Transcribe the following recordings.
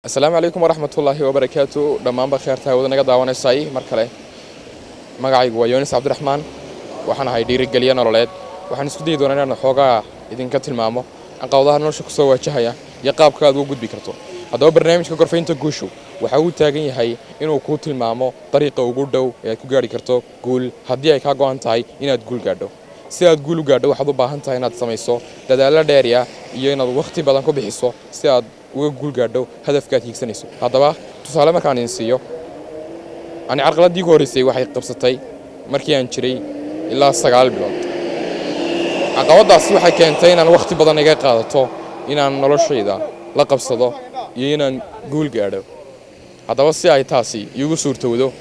Asalaamu calaykum waraxmatullaahi wabarakaatu. Dhammaanba kheerta hawada naga daawanaysay, mar kale magacaygu waa Yoonis Cabdiraxmaan. Waxaan ahay dhiirigeliye nololeed. Waxaan isku dayi doonaa inaan xoogaa idinka tilmaamo caqabadaha nolosha kusoo waajahaya iyo qaabka aad uga gudbi karto. Haddaba, barnaamijka Gorfaynta Guushu waxa uu taagan yahay inuu kuu tilmaamo dariiqa ugu dhow ee aad ku gaadhi karto guul, haddii ay kaa go'an tahay inaad guul gaadho. Si aad guul u gaadho, waxaad u baahan tahay inaad samayso dadaallo dheeriya iyo inaad wakhti badan ku bixiso si aad uga guul gaadho hadafka aad hiigsanayso. Haddaba, tusaale markaan idin siiyo, ani carqaladdii ugu horreysay waxay qabsatay markii aan jiray ilaa 9 bilood. Caqabaddaasi waxay keentay inaan wakhti badan iga qaadato inaan noloshayda la qabsado iyo inaan guul gaadho. Haddaba, si ay taasi iigu suurtowdo,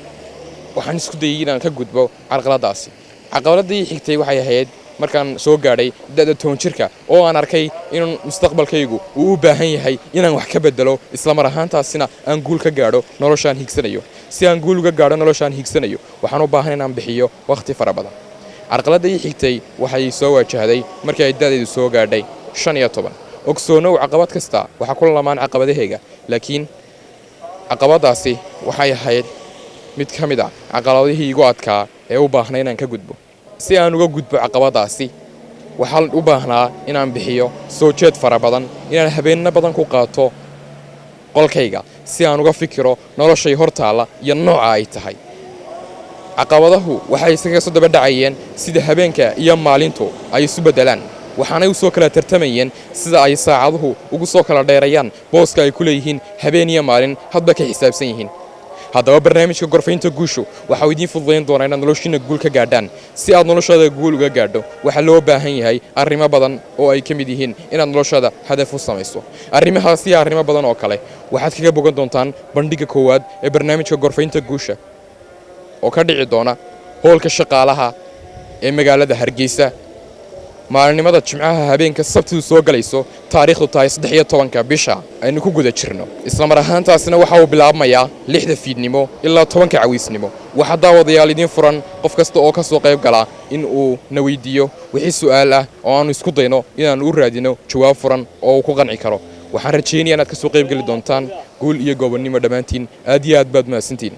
waxaan isku dayey inaan ka gudbo carqaladdaasi. Caqabaladdii xigtay waxay ahayd markaan soo gaadhay da'da 10 jirka oo aan arkay in mustaqbalkaygu uu u baahan yahay inaan wax ka bedelo, isla mar ahaantaasina aan guul ka gaadho noloshaan hiigsanayo. Si aan guul uga gaadho noloshaan hiigsanayo, waxaan u baahan inaan bixiyo wakhti fara badan. Carqaladdii xigtay waxay soo waajahday markii ay da'daydu soo gaadhay 15. Ogsoonow, caqabad kasta waxaa ku lamaan caqabadahayga, laakiin caqabaddaasi waxay ahayd mid ka mid ah caqabadihii igu adkaa ee u baahnay inaan ka gudbo. Si aan uga gudbo caqabadaasi, waxaan u baahnaa inaan bixiyo soo jeed fara badan, inaan habeenno badan ku qaato qolkayga si aan uga fikiro noloshay hortaalla iyo nooca ay tahay. Caqabadahu waxay isaga soo daba dhacayeen sida habeenka iyo maalintu ay isu beddelaan, waxaanay u soo kala tartamayeen sida ay saacaduhu ugu soo kala dheerayaan booska ay ku leeyihiin habeen iyo maalin hadba ka xisaabsan yihiin. Haddaba, barnaamijka Gorfaynta Guushu waxa uu idiin fududayn doonaa inaad noloshiina guul ka gaadhaan. Si aad noloshaada guul uga gaadho, waxaa loo baahan yahay arrimo badan oo ay ka mid yihiin inaad noloshaada hadaf u samayso. Arrimahaas iyo arrimo badan oo kale waxaad kaga bogan doontaan bandhigga koowaad ee barnaamijka Gorfaynta Guusha oo ka dhici doona hoolka shaqaalaha ee magaalada Hargeysa, maalinimada Jimcaha, habeenka Sabtidu soo galayso, taariikhdu tahay 13-ka bisha aynu ku guda jirno. Isla mar ahaantaasina waxa uu bilaabmayaa 6-da fiidnimo ilaa 10-ka cawiisnimo. Waxaa, daawadayaal, idiin furan qof kasta oo ka soo qayb galaa in uu na weydiiyo wixii su'aal ah oo aanu isku dayno inaannu u raadino jawaab furan oo uu ku qanci karo. Waxaan rajaynaya inaad ka soo qayb geli doontaan. Guul iyo goobannimo dhammaantiin. Aad iyo aad baad mahadsantiin.